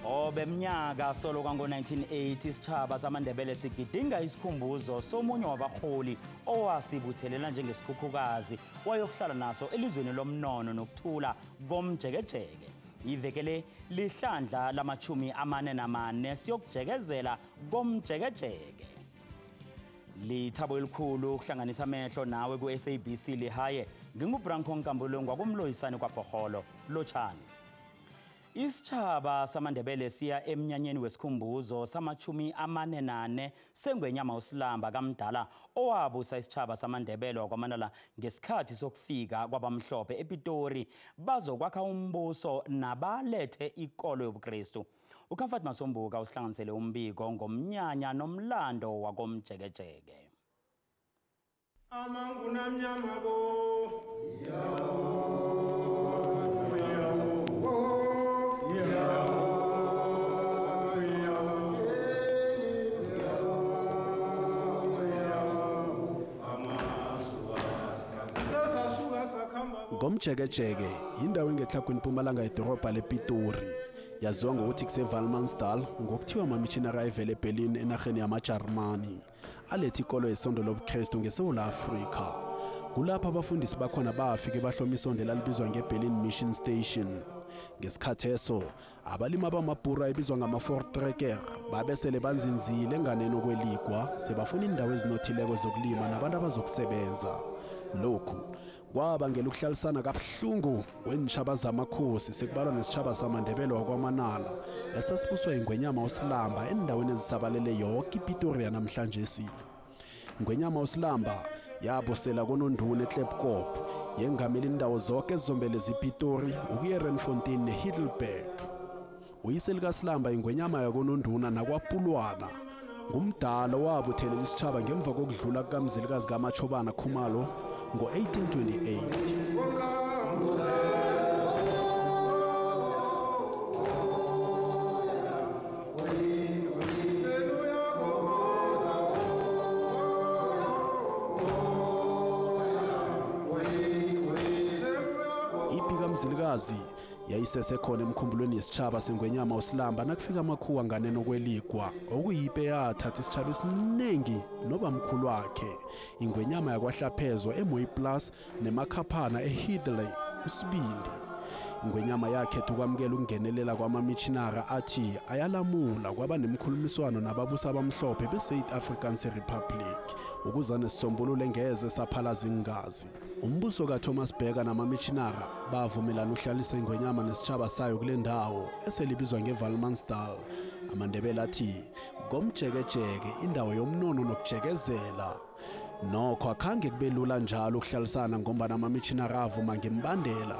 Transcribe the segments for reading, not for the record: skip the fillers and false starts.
Obemnyaka solo kwango-1980 isitjhaba samaNdebele sigidinga isikhumbuzo somunye wabarholi owasibuthelela njengesikhukhukazi wayokuhlala naso elizweni lomnono nokuthula komjekejeke. Ivekele lihlandla la-44 siyokujekezela komjekejeke. Lithabo elikhulu ukuhlanganisa amehlo nawe ku-SABC Lehae. NginguBranko Nkambulungwa kumloyisane kwaBhorholo. Lotjhani. Isitjhaba samaNdebele siya emnyanyeni wesikhumbuzo sama-44 sengwenyama uSilamba kaMdala owabusa isitjhaba samaNdebele wakwaManala ngesikhathi sokufika kwabamhlophe ePitori bazokwakha umbuso nabalethe ikolo yobuKristu. uComfort Masombuka usihlanganisele umbiko ngomnyanya nomlando wakomjekejeke. Amangunamnyama bo. Ngomjekejeke indawo engetlhagwini Mpumalanga yedorobha lePitori yaziwa ngokuthi kuse-Valmansdal ngokuthiwa mamishinari ayevela eBerlin enarheni yamaJarimani aletha ikolo yesondo lobuKrestu ngeSewula Afrika. Kulapho abafundisi bakhona bafike bahloma isondo elalibizwa nge-Berlin Mission Station. Ngesikhatheso abalimi abamabhura ebizwa ngama-Voortrekker babesele banzinzile enganeni okweligwa sebafuna indawo ezinothileko zokulima nabantu abazokusebenza. Lokhu kwabangela ukuhlalisana kabuhlungu kweentjhaba zamakhosi sekubalwa nesitjhaba samaNdebele wakwaManala esasibuswa ingwenyama uSilamba endaweni ezisabalele yoke iPitoria namhlanje. Ingwenyama uSilamba yabusela kononduna eKlepkop yengamela indawo zonke ezizombeleza iPitori ukuya eRandfontein neHeidelberg. Uyise likaSilamba ingwenyama yakononduna nakwaPulwana ngumdala wabuthelela isitjhaba ngemva kokudlula kukaMzilikazi kaMatshobana Khumalo ngo-1828. Ipi kaMzilikazi yayisesekhona emkhumbulweni yesitjhaba sengwenyama uSilamba nakufika amakhuwa nganeno kweligwa okuyipe yathatha isitjhaba esiningi nobamkhulu wakhe ingwenyama yakwaHlaphezwa eMooi Plus nemakhaphana eHeathley uSibindi. Ingwenyama yakhetha ukwamukela ukungenelela kwamamishinari athi ayalamula kwaba nemkhulumiswano nababusi abamhlophe be-South African Republic ukuza nesisombululo engeze saphalaza ingazi. Umbuso kaThomas Becker namamishinari bavumelana ukuhlalisa ingwenyama nesitjhaba sayo kule ndawo eselibizwa ngeValmansdal. AmaNdebele athi ngomjekejeke indawo yomnono nokujekezela. Nokho akhange kube lula njalo ukuhlalisana ngombana amamishinari avuma ngembandela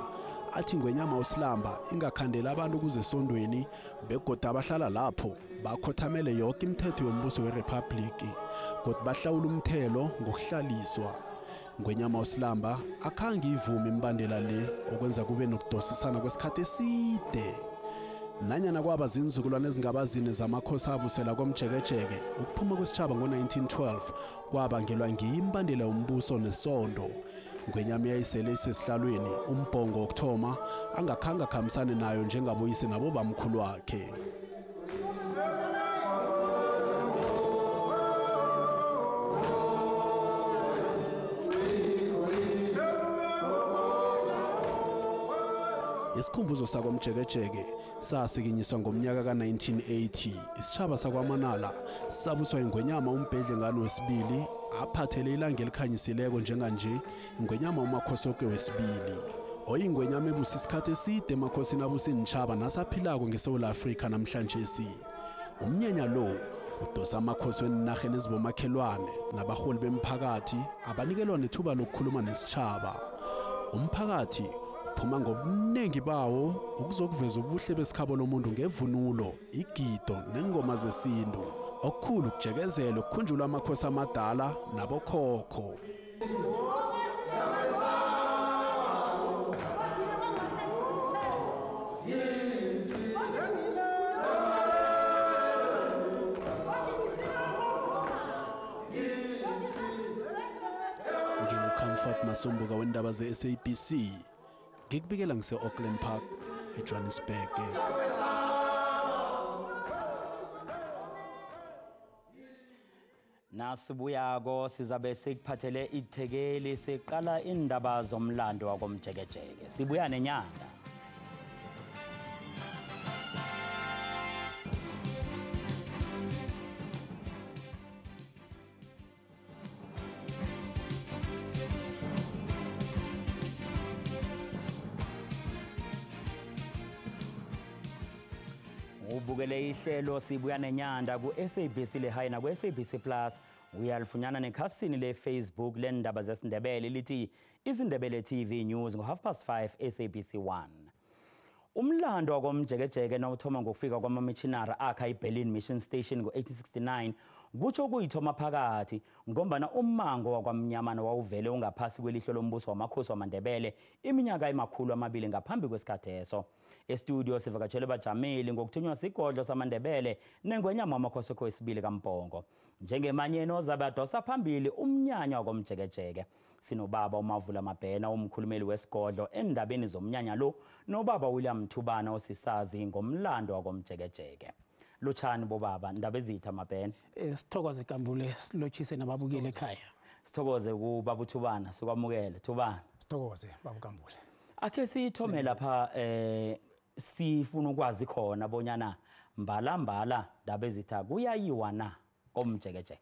athi ingwenyama uSilamba ingakhandela abantu ukuze esondweni begodu abahlala lapho bakhothamele yoke imithetho yombuso weRepubliki kodwa bahlawula umthelo ngokuhlaliswa. Ingwenyama uSilamba akhange ivume imbandela le okwenza kube nokudosisana kwesikhathi eside. Nanyana kwaba zinzukulwane ezingaba zine zamakhosi avusela komjekejeke ukuphuma kwesitjhaba ngo-1912 kwabangelwa ngiyo imbandela yombuso nesondo. Ingwenyama yayisele isesihlalweni umbhongo wokuthoma angakhange akhambisane nayo njengaboyise nabobamkhulu wakhe. Isikhumbuzo sakwamjekejeke sasikinyiswa ngomnyaka ka-1980. Isitjhaba sakwaManala sabuswa ingwenyama uMbhedlengane wesibili aphathele ilanga elikhanyisileko njenganje ingwenyama uMakhosoke wesibili oyingwenyama ebusa isikhathi eside emakhosini abusa iintjhaba nasaphilako ngeSewula Afrika namhlanje. Umnyanya lo udosa amakhosi wenarheni ezibomakhelwane nabarholi bemphakathi abanikelwa nethuba lokukhuluma nesitjhaba. Umphakathi uphuma ngobuningi bawo ukuzokuveza ubuhle besikhabo lomuntu ngevunulo, igido nengoma zesintu. Okukhulu ukujekezela ukukhunjulwa amakhosi amadala nabokhokho. NginguComfort Masombuka wendaba ze-SABC ngikubikela ngise-Auckland Park eJohannesburg. Nasibuyako sizabe sikuphathele ithekeli, siqala indaba zomlando wakomjekejeke. Sibuya nenyanda. Ubukele ihlelo Sibuya Nenyanda ku-SABC Lehae naku-SABC Plus. Uyalifunyana nekhasini le-Facebook lendaba zesiNdebele lithi isiNdebele TV News ngo-5:30 SABC 1. Umlando wakomjekejeke nawuthoma ngokufika kwamamishinari akha iBerlin Mission Station ngo-1869 kutsho kuyithoma phakathi, ngombana ummango wakwamnyamana wawuvele ungaphasi kwelihlo lombuso wamakhosi wamaNdebele iminyaka ema-200 ngaphambi kwesikhatheso. Estudio sivakatshele bajameli ngokuthunywa sigodlo samaNdebele nengwenyama wamakhosokho wesibili kaMpongo. Njengemanyeni ozabe adosa phambili umnyanya wakomjekejeke. Sinobaba uMavula Mabhena, umkhulumeli wesigodlo endabeni zomnyanya lo, nobaba William Thubana osisazi ngomlando wakomjekejeke. Lotshani bobaba, ndaba ezitha Mabhena. Sithokoze Kambule, silotshise nababukeli ekhaya. Sithokoze kubaba uThubana, sikwamukele Thubana. Sithokoze baba Kambule. Akhe sithome lapha, sifuna ukwazi khona bonyana mbala mbala ndaba ezitha kuyayiwa na komjekejeke.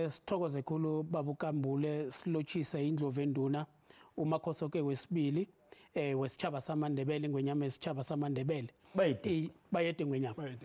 Sithokoze khulu baba uKambule, silotshise indlovu enduna umakhosoke wesibili wesitshaba samaNdebele, ingwenyama yesitshaba samaNdebele. Bayede. Bayede ngwenyama.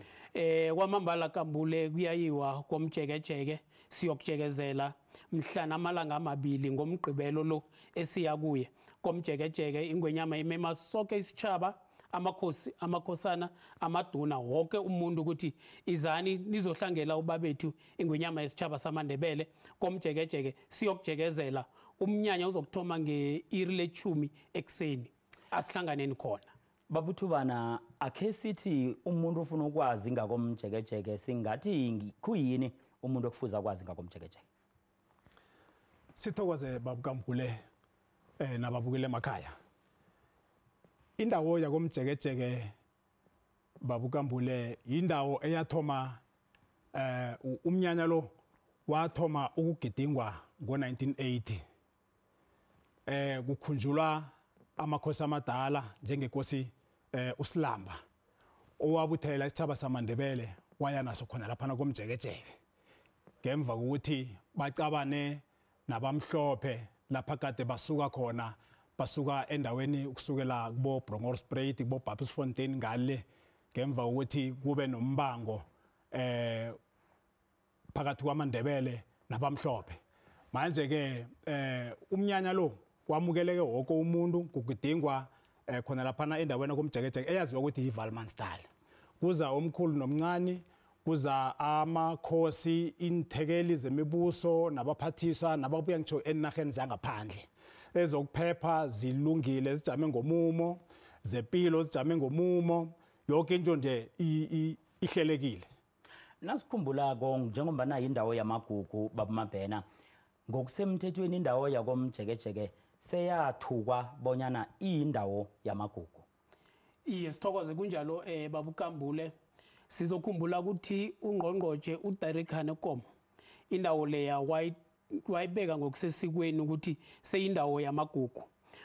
Kwamambala Kambule kuyayiwa komjekejeke, siyokujekezela mhlana amalanga amabili ngomgqibelo lo esiya kuye komjekejeke. Ingwenyama imema sonke isitshaba, amakhosi, amakhosana, amaduna, wonke umuntu ukuthi izani nizohlangela ubabethu ingwenyama yesitshaba samaNdebele komjekejeke, siyokujekezela. Umnyanya uzokuthoma nge-iri lechumi ekuseni, asihlanganeni khona. Babuthubana, akhe sithi umuntu ufuna ukwazi ngakomjekejeke, singathi kuyini umuntu okufuza akwazi ngakomjekejeke? Sithokoze babuKambule nababukele emakhaya. Indawo yakomjekejeke babuKambule indawo eyathoma umnyanya lo wathoma ukugidingwa ngo-1980. Kukhunjulwa amakhosi amadala njengenkosi uSilamba owabuthela isitshaba samaNdebele waya naso khona laphana komjekejeke, ngemva kokuthi bacabane nabamhlophe lapha kade basuka khona, basuka endaweni ukusukela kubo Bronkhorstspruit, kubo Bapsfontein ngale, ngemva kokuthi kube nombango phakathi kwamaNdebele nabamhlophe. Manje ke umnyanya lo wamukeleke wonke umuntu, kugidingwa khona laphana endaweni komjekejeke eyaziwa ukuthi yiValmansdal. Kuza omkhulu nomncane, kuza amakhosi, inthekeli zemibuso nabaphathiswa nababuya ngitsho enarheni zangaphandle. Ezokuphepha zilungile, zijame ngomumo, zempilo zijame ngomumo, yonke into nje ihlelekile. Nasikhumbulako njengoba indawo yamagugu baba Mabhena, ngokusemthethweni indawo yakomjekejeke seyathukwa bonyana iyindawo yamagugu. Iye, sithokoze kunjalo baba uKambule. Sizokhumbula ukuthi ungqongqotshe uDerek Hanekom indawo leya wayibeka ngokusesikweni ukuthi seyindawo yamagugu.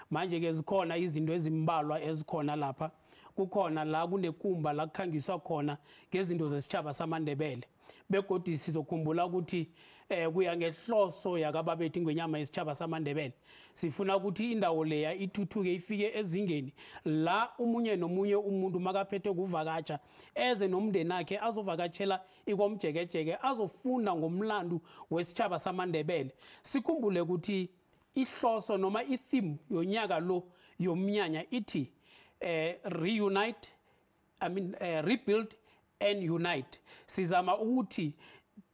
Manje ke zikhona izinto ezimbalwa ezikhona lapha. Kukhona la kunekumba la kukhangiswa khona ngezinto zesitshaba samaNdebele. Begodi sizokhumbula ukuthi kuya ngehloso yakababethu ingwenyama yesitshaba samaNdebele, sifuna ukuthi indawo leya ithuthuke ifike ezingeni la umunye nomunye umuntu makaphethe kuvakatsha eze nomndeni wakhe azovakatshela ikomjekejeke, azofunda ngomlando wesitshaba samaNdebele. Sikhumbule ukuthi ihloso noma itheme yonyaka lo yomnyanya ithi reunite, rebuild and unite. Sizama ukuthi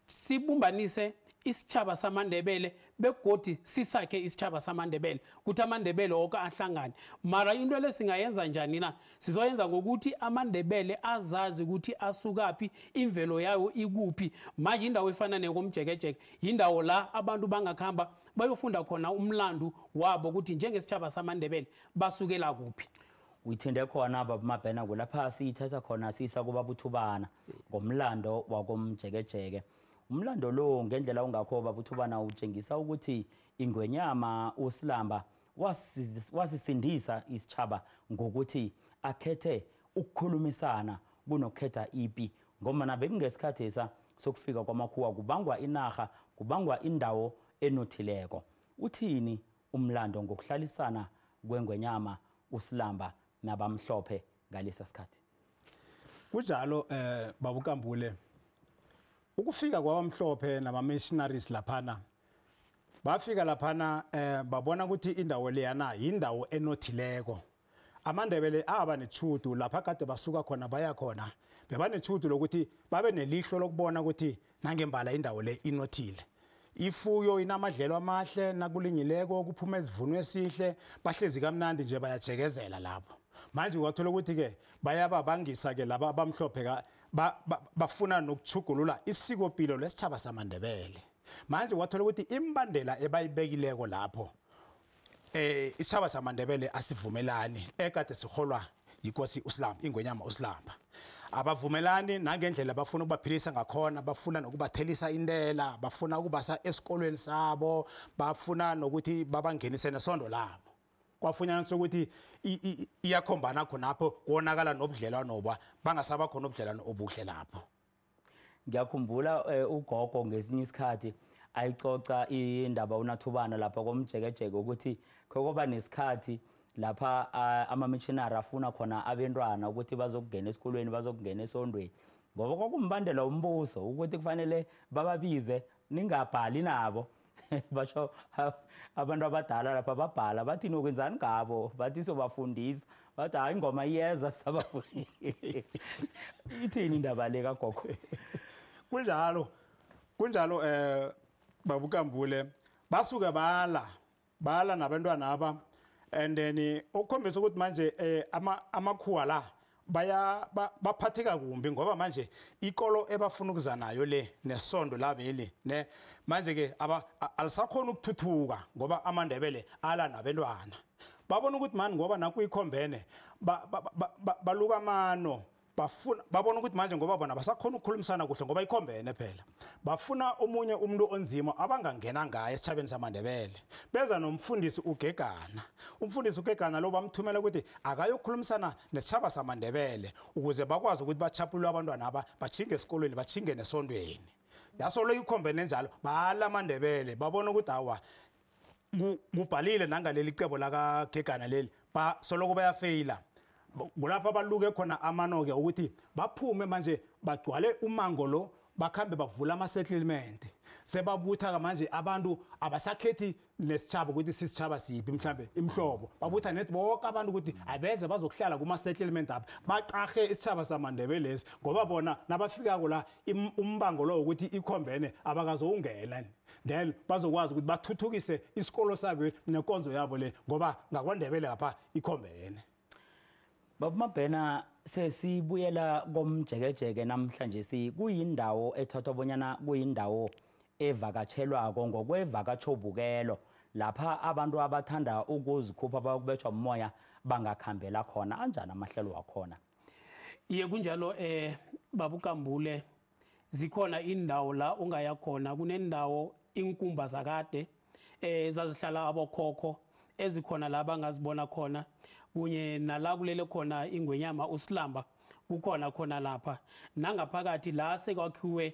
sibumbanise isitshaba samaNdebele begodi sisakhe isitshaba samaNdebele, ukuthi amaNdebele wonke ahlangane. Mara into le singayenza njani na? Sizoyenza ngokuthi amaNdebele azazi ukuthi asukaphi, imvelo yayo ikuphi. Manje indawo efana nekomjekejeke indawo la abantu bangakhamba bayofunda khona umlando wabo ukuthi njengesitshaba samaNdebele basukela kuphi. Uyithinde khona baba Mabhena, kulapha siyithatha khona sisa kuba buthubana ngomlando wakomjekejeke. Umlando lo ngendlela ungakho babuthubana utshengisa ukuthi ingwenyama uSilamba wasisindisa isitshaba ngokuthi akhethe ukukhulumisana kunokhetha ipi, ngoba bekungesikhathi esa sokufika kwamakhuwa kubangwa inarha, kubangwa indawo enothileko. Uthini umlando ngokuhlalisana kwengwenyama uSilamba nabamhlophe ngalesa sikhathi? Kunjalo babukambule, ukufika kwabamhlophe nama-missionaries laphana, bafika laphana babona ukuthi indawo leyana yindawo enothileko. AmaNdebele aba netjhudu lapha kade basuka khona baya khona, bebanetjhudu lokuthi babe nelihlo lokubona ukuthi nangembala indawo le inothile. Ifuyo inamadlelo amahle, nakulinyileko kuphuma isivuno esihle, bahlezi kamnandi nje bayajekezela lapho. Manje wathola ukuthi ke bayababangisa ke laba abamhlophe bafuna nokuchugulula isikopilo lesitjhaba samaNdebele. Manje wathola ukuthi imbandela ebayibekileko lapho isitjhaba samaNdebele asivumelani ekade siholwa yinkosi uSilamba, ingwenyama uSilamba. Abavumelani nangendlela bafuna ukubaphilisa ngakhona, bafuna nokubathelisa intela, bafuna ukubasa esikolweni sabo, bafuna nokuthi babangenise nesondo labo. Kwafunyana sokuthi iyakhombana khonapho, konakala nobudlelwano ba bangasaba khona ubudlelwano obuhle lapho. Ngiyakhumbula ugogo ngesinye isikhathi ayicoca indaba uNathubana lapha komjekejeke ukuthi kokuba nesikhathi lapha ama-missionary afuna khona abentwana ukuthi bazokungena esikolweni, bazokungena esondweni, ngoba kwakumbandela umbuso ukuthi kufanele bababize ningabhali nabo. Basho abantu abadala lapha babhala bathi nokwenzani ngabo, bathi sobafundisa, bathi hayi ingoma iyeza sabafundisa. Ithini indaba le kagogo? Kunjalo, kunjalo babukambule, basuke bala nabantwana aba, and then ukukhombisa ukuthi manje amakhuwa la baya baphatheka kumbi, ngoba manje ikolo ebafuna ukuza nayo le nesondo labeli ne manje ke alisakhona ukuthuthuka ngoba amaNdebele ala nabantwana. Babona ukuthi manje ngoba nakuyikhombene baluka mano, bafuna babona ukuthi manje ngoba bona basakhona ukukhulumisana kuhle ngoba ikhombene phela, bafuna omunye umuntu onzima abangangena ngaye esitjhabeni samaNdebele. Beza nomfundisi uGegana. Umfundisi uGegana lo bamthumela ukuthi akayokhulumisana nesitjhaba samaNdebele ukuze bakwazi ukuthi bachapulwe abantwana aba bachinge esikolweni, bachinge nesondweni. Yasolo ikhombene njalo bala amaNdebele, babona ukuthi awa kubhalile nangaleli cebo la kaGegana leli, soloko bayafeyila. Kulapha baluke khona amano ke ukuthi baphume manje bagcwale umango lo, bakhambe bavula ama-settlement. Sebabutha manje abantu abasakhethi nesitjhaba ukuthi sisitjhaba siphi, mhlambe imhlobo, babutha nethi bonke abantu ukuthi abeze bazokuhlala kuma-settlement apha, baqahe isitjhaba samaNdebele lesi, ngoba bona nabafikako la umbango lo ukuthi ikhombene abakazowungena, then bazokwazi ukuthi bathuthukise isikolo sabo nenkonzo yabo le, ngoba ngakwaNdebele lapha ikhombene. Baba Mabhena, sesibuyela komjekejeke namhlanje, kuyindawo ethathwa bonyana kuyindawo evakatshelwako ngokwevakatshobukelo, lapha abantu abathanda ukuzikhupha bayokubetshwa umoya bangakhambela khona. Anjani amahlelo wakhona? Iye kunjalo babukambule, zikhona indawo la ungaya khona. Kunendawo inkumba zakade ezazihlala abokhokho ezikhona la bangazibona khona, kunye nala kulele khona ingwenyama uSilamba kukhona khona lapha. Nangaphakathi la sekwakhiwe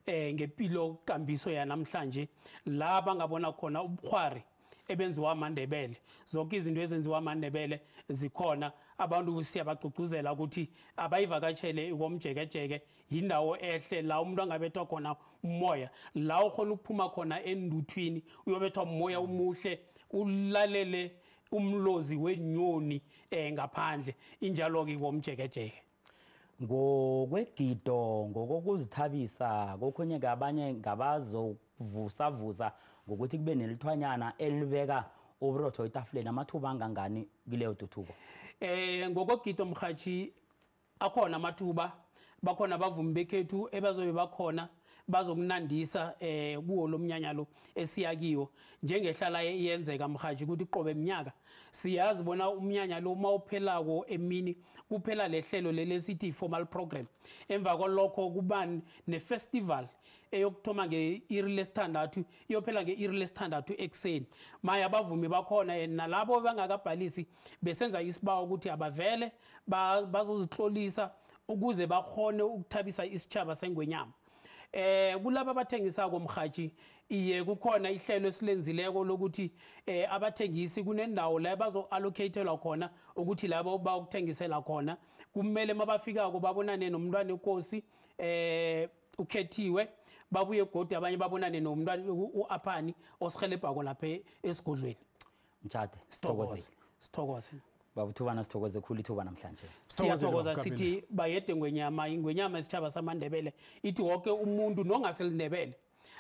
ngempilo kambiso yanamhlanje, la bangabona khona ubukhwari ebenziwa amaNdebele. Zonke izinto ezenziwa amaNdebele zikhona. Abantu siyabagqugquzela ukuthi abayivakatshele ikomjekejeke, yindawo ehle la umuntu angabethwa khona umoya, la ukhona ukuphuma khona enduthwini uyobethwa umoya omuhle, ulalele umlozi wenyoni ngaphandle. Injalo ke komjekejeke. Ngokwegido, ngokokuzithabisa, kokhunye ke abanye ngabazovusavusa ngokuthi kube nelithwanyana elibeka uburotho etafuleni, amathuba angangani kileyo tuthuko? Ngokogido mhathi akhona amathuba, bakhona abavumi bekhethu ebazobe bakhona bazokunandisa kuwo lo mnyanya lo esiya kiwo. Njengehlala iyenzeka mhathi ukuthi qobe eminyaka siyazi bona umnyanya lo mawuphelako emini kuphela lehlelo leli sithi formal program. Emva kwalokho kuba ne-festival Eyokuthoma nge-iri lesithandathu iyophela nge-iri lesithandathu ekuseni. Maya abavumi bakhona nalabo bangakabhalisi besenza isibawo ukuthi abavele bazozihlolisa ukuze bakhone ukuthabisa isitjhaba sengwenyama. Kulaba abathengisako mhaji, iye kukhona ihlelo esilenzileko lokuthi abathengisi kunendawo la bazo-allocatelwa khona ukuthi labo bayokuthengisela khona. Kumele mabafikako babonane nomntwana enkosi ukhethiwe, babuye godu abanye babonane nomntwana u-Aphani osihelebhako lapha esigodlweni. Mtshade, sithokoze. Sithokoze. Babuthubana, sithokoze khulu ithuba namhlanje. Siyathokoza, sithi bayede ngwenyama, ingwenyama isitjhaba samaNdebele. Ithi wonke umuntu nongaselindebele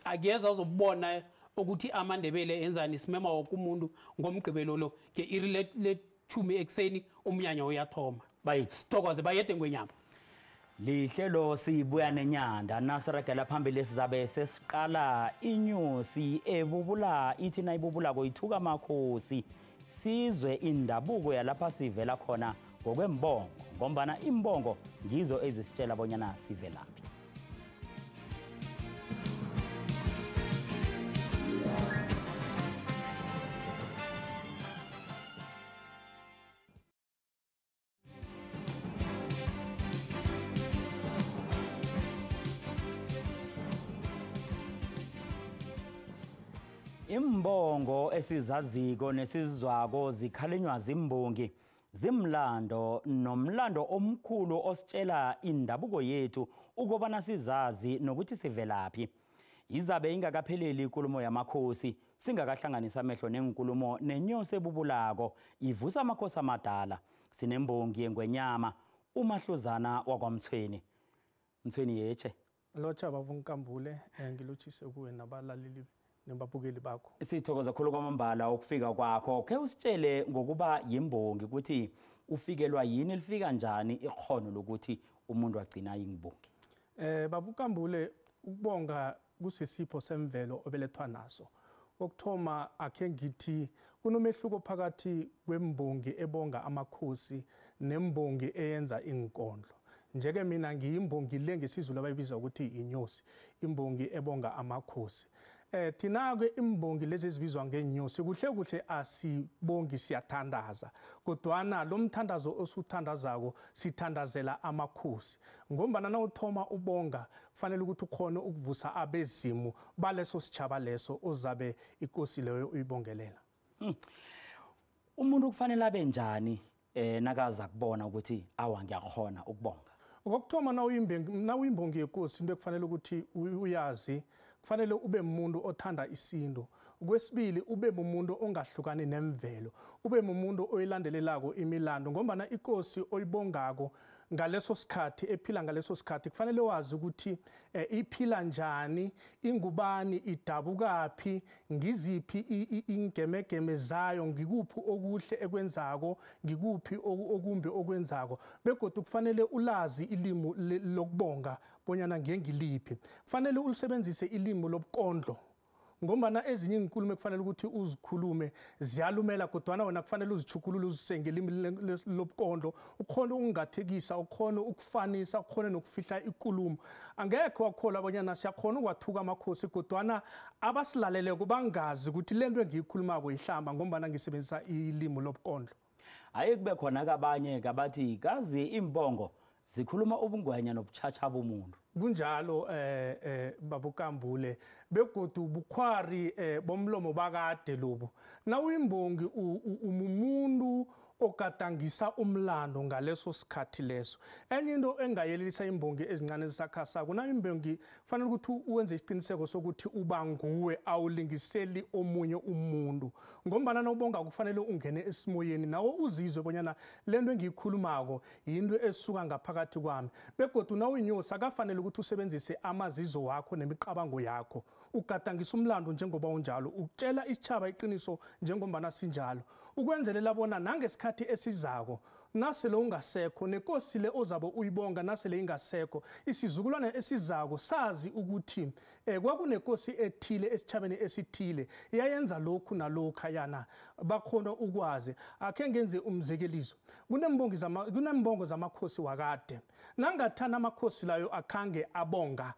akuyeza uzobona ukuthi amaNdebele enzani. Simema wonke umuntu ngomgqibelo lo nge-iri le-10 ekuseni umnyanya uyathoma. Sithokoze, bayede ngwenyama. Lihlelo sibuya nenyanda nasiragela phambili sizabe sesiqala inyosi ebubula ithi nayibubulako ithuka amakhosi. Sizwe indabuko yalapha sivela khona ngokwembongo, ngombana imbongo ngizo ezisitshela bonyana sivelaphi. Imbongo esizaziko nesizwako zikhalinywa zimbongi, zimlando nomlando omkhulu ositshela indabuko yethu ukubana sizazi nokuthi sivelaphi. Izabe ingakapheleli inkulumo yamakhosi singakahlanganisa amehlo nenkulumo nenyosi ebubulako ivusa amakhosi amadala. Sinembongi yengwenyama uMahluzana wakwaMthweni. Mthweni yetshe. Lotsha bavunkambule, ngilotshise kuwe nabalaleli nababukeli bakho. Sithokoza khulu kwamambala ukufika kwakho. Ke usitshele ngokuba yimbongi ukuthi ufikelwa yini, lifika njani ikhono lokuthi umuntu agcina yimbongi? Babukambule, ukubonga kusisipho semvelo obelethwa naso. Okuthoma akhe ngithi kunomehluko phakathi kwembongi ebonga amakhosi nembongi eyenza inkondlo. Njeke mina ngiyimbongi le ngesiZulu abayibiza ukuthi inyosi, imbongi ebonga amakhosi. Thina ke imbongi lezi ezibizwa ngenyosi kuhle kuhle asibongi, siyathandaza, kodwana lo mthandazo osuthandazako sithandazela amakhosi, ngombana nawuthoma ubonga kufanele ukuthi ukhone ukuvusa abezimu baleso sitjhaba leso ozabe inkosi leyo uyibongelela. Umuntu kufanele abe njani nakaza kubona ukuthi awa ngiyakhona ukubonga? Okokuthoma nawuyimbongi yenkosi, into ekufanele ukuthi uyazi, kufanele ube umuntu othanda isintu. Kwesibili, ube umuntu ongahlukani nemvelo, ube umuntu oyilandelelako imilando, ngombana inkosi oyibongako ngaleso sikhathi ephila ngaleso sikhathi kufanele wazi ukuthi iphila njani, ingubani, idabukaphi, ngiziphi ingemegeme zayo, ngikuphi okuhle ekwenzako, ngikuphi okumbi okwenzako. Begodu kufanele ulazi ilimi lokubonga bonyana ngengiliphi. Kufanele ulisebenzise ilimi lobukondlo, ngombana ezinye iinkulumo ekufanele ukuthi uzikhulume ziyalumela, kodwana wena kufanele uzichukulule uzise ngelimi lobukondlo, ukhone ukungathekisa, ukhone ukufanisa, ukhone nokufihla ikulumo. Angekho wakholwa abanyana siyakhona ukwathuka amakhosi, kodwana abasilaleleko bangazi ukuthi le nto engiyikhulumako ihlamba, ngombana ngisebenzisa ilimi lobukondlo. Hayi kube khona kabanye kabathi kazi imbongo zikhuluma ubungwenya nobuchacha bomuntu. Kunjalo babukambule, begodu bukhwari bomlomo bakade lobu. Nawuyimbongi umumuntu ogadangisa umlando ngaleso sikhathi leso. Enye into engayelelisa imbongi ezincane ezisakhasako, nayo imbongi kufanele ukuthi uwenze isiqiniseko sokuthi uba nguwe, awulingiseli omunye umuntu, ngombana nawubonga kufanele ungene esimoyeni nawe uzizwe bonyana le nto engiyikhulumako yinto esuka ngaphakathi kwami. Begodu nawuyinyosi akafanele ukuthi usebenzise amazizo wakho nemicabango yakho, ugadangisa umlando njengoba unjalo, ukutshela isitjhaba iqiniso njengombana sinjalo, ukwenzelela bona nangesikhathi esizako nasele ungasekho nenkosi le ozabe uyibonga nasele ingasekho, isizukulwane esizako sazi ukuthi kwakunenkosi ethile esitjhabeni esithile iyayenza lokhu nalokhu, yana bakhona ukwazi. Akhe ngenze umzekeliso, kunembongo zamakhosi wakade, nangathana amakhosi layo akhange abonga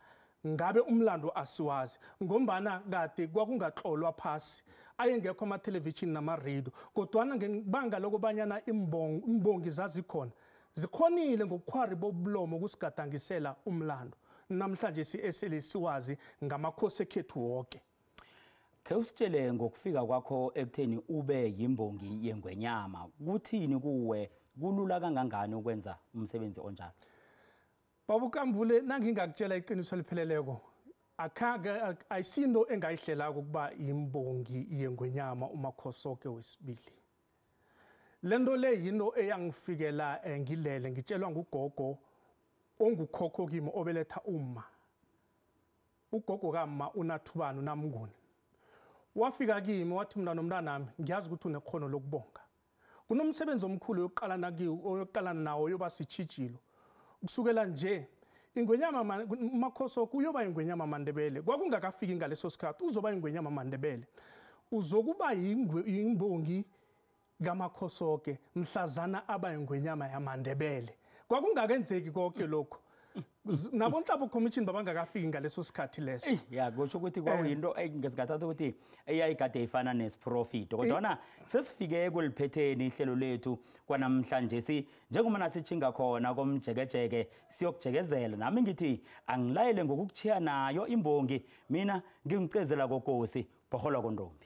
Ngabe umlando asiwazi ngombana kade kwakungatlolwa phasi, ayengekho ama-television nama-radio, kodwana ngebanga lokobanyana imbongi zazikhona, zikhonile ngobukhwari bobulomo ukusigadangisela umlando namhlanje esele siwazi ngamakhosi ekhethu wonke. Khe usitshele ngokufika kwakho ekutheni ube yimbongi yengwenyama, kuthini kuwe, kulula kangangani ukwenza umsebenzi onjalo? Babukambule, nangingakutshela iqiniso elipheleleko, akhange ayisinto engayihlelako ukuba imbongi yengwenyama uMakhosoke wesibili. Lento le yinto eyangifikela ngilele, ngitshelwa ngugogo ongukhokho kimi obeletha umma. Ugogo kamma uNathubani uNamnguni. Wafika kimi wathi, mntwana nomntanami, ngiyazi ukuthi unekhono lokubonga. Kunomsebenzi omkhulu oyoqalana kiwo, oyoqalana nawo, yoba sitshijilo. Kusukela nje ingwenyama Makhosoke uyoba ingwenyama Mandebele. Kwakungakafiki ngaleso sikhathi, uzoba ingwenyama Mandebele. Uzokuba imbongi kaMakhosoke mhlazana aba ingwenyama yaMandebele. Kwakungakenzeki konke lokho. Nabonhlabo Commission babangakafiki ngaleso sikhathi leso. Ya, kusho ukuthi kwakuyinto ngesingathatha ukuthi eyayikade ifana nesiprofito, kodwana sesifike kuliphetheni ihlelo lethu kwanamhlanje. Si njengoba nasitshinga khona komjekejeke siyokujekezela, nami ngithi angilayele ngokukuchiya nayo imbongi, mina ngingicezela kokosi bhoholwa kontombi.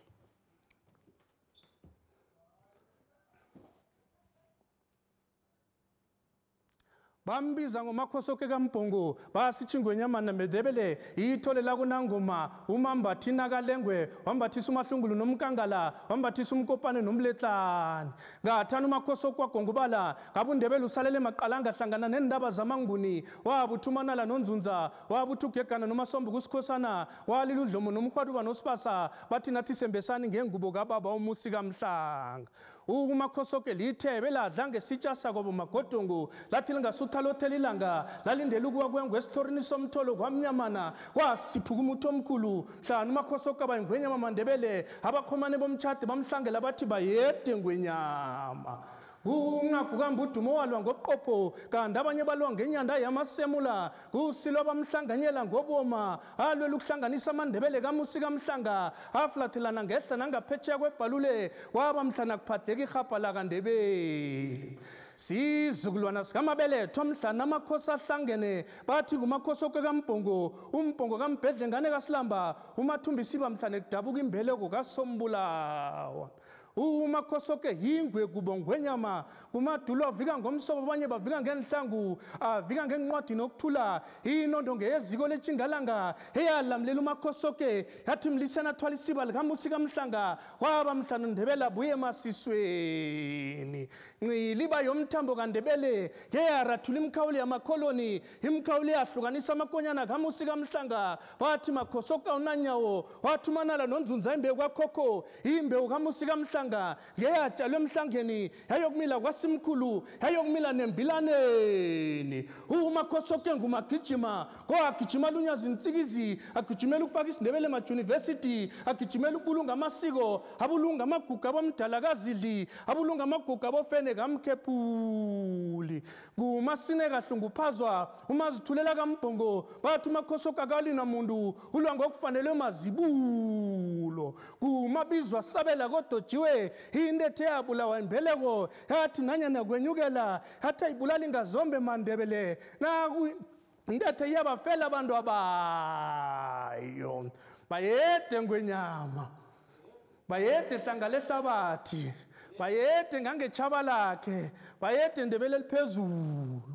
Bambiza ngoMakhosoke kaMbhongo, basithi ingwenyama namedebele ithole lakunangoma, umambathi nakalengwe, wambathisa uMahlungulu nomkangala, wambathisa umkopane nomletlane. Ngathana uMakhosoke wagongubala, ngabundebele usalele maqalanga hlangana nendaba zamanguni, wabutha uManala noNzunza, wabutha ugegana noMasombo kusikhosana, walila udlomo nomhwaduba nosibasa, bathi nathi sembesani ngengubo kababa umusi kaMhlanga. UMakhosoke lithebe ladla ngesitsha sakwabo magodongo, lathi lingasutha lothela ilanga, lalindela ukuwa kwengwe esithorini somtholo kwamnyamana, kwasiphuka umuthi omkhulu. Mhlana uMakhosoke aba ingwenyama Mandebele, abakhomane bomtshade bamhlangela bathi bayede ngwenyama. Kunqaku kambudumo walwa ngobuqopho, kanti abanye balwa ngenyanda yamasemula. Kusilo bamhlanganyela ngoboma, alwela ukuhlanganisa amaNdebele kaMusi kaMhlanga, aflathelana ngehla nangaphetsheya kwebhalule, kwaba mhlana kuphadleka ihhabha lakaNdebele. Sizukulwana sikamabeletho mhlana amakhosi ahlangene, bathi nguMakhosoke kaMbhongo, uMbhongo kaMbhedle ngane kaSilamba, uMathumbisiba mhlana kudabuka imbeleko kaSombulawa. uMakhosoke yingwe kubongwenyama, kumadulo avika ngomsobo, abanye bavika ngenhlangu, avika ngenqwadi nokuthula. Inondo ngeyeziko letshingalanga eyalamlela uMakhosoke, yathi mlisana athwala isiba likaMusi kaMhlanga, kwaba mhlana uNdebele abuye emasisweni. Nciliba yomthambo kaNdebele yeyarathula imikhawulo yamakholoni, imikhawulo eyahlukanisa amakonyana kaMusi kaMhlanga. Wathi Makhosoke awunanyawo, wathi uManala noNzunza imbewu kakhokho, imbewu kaMusi kaMhlanga ngeyatshalwe emhlangeni, yayokumila kwasimkhulu, yayokumila nembilaneni. uMakhosoke ngumagijima, ngoagijima lunyazi intsikizi, agijimela ukufaka isiNdebele emadyunivesithi, agijimela ukubulunga amasiko, abulunga amagugu abomdala kazidli, abulunga amagugu abofene kamkhephuli. Ngumasine kahlunguphazwa, umazithulela kaMbhongo, bathi uMakhosoke akalina muntu, ulwa ngokufanele mazibulo. Kumabizwa sabela kodojiwe, intethe yabulawa imbeleko, yathi nanyana kwenyukela, yathi ayibulali ngazombe Mandebele, naku intethe iyabafela abantu abayo. Bayede ngwenyama, bayede hlanga lehlabathi, bayede ngangetshaba lakhe, bayede Ndebele eliphezulu.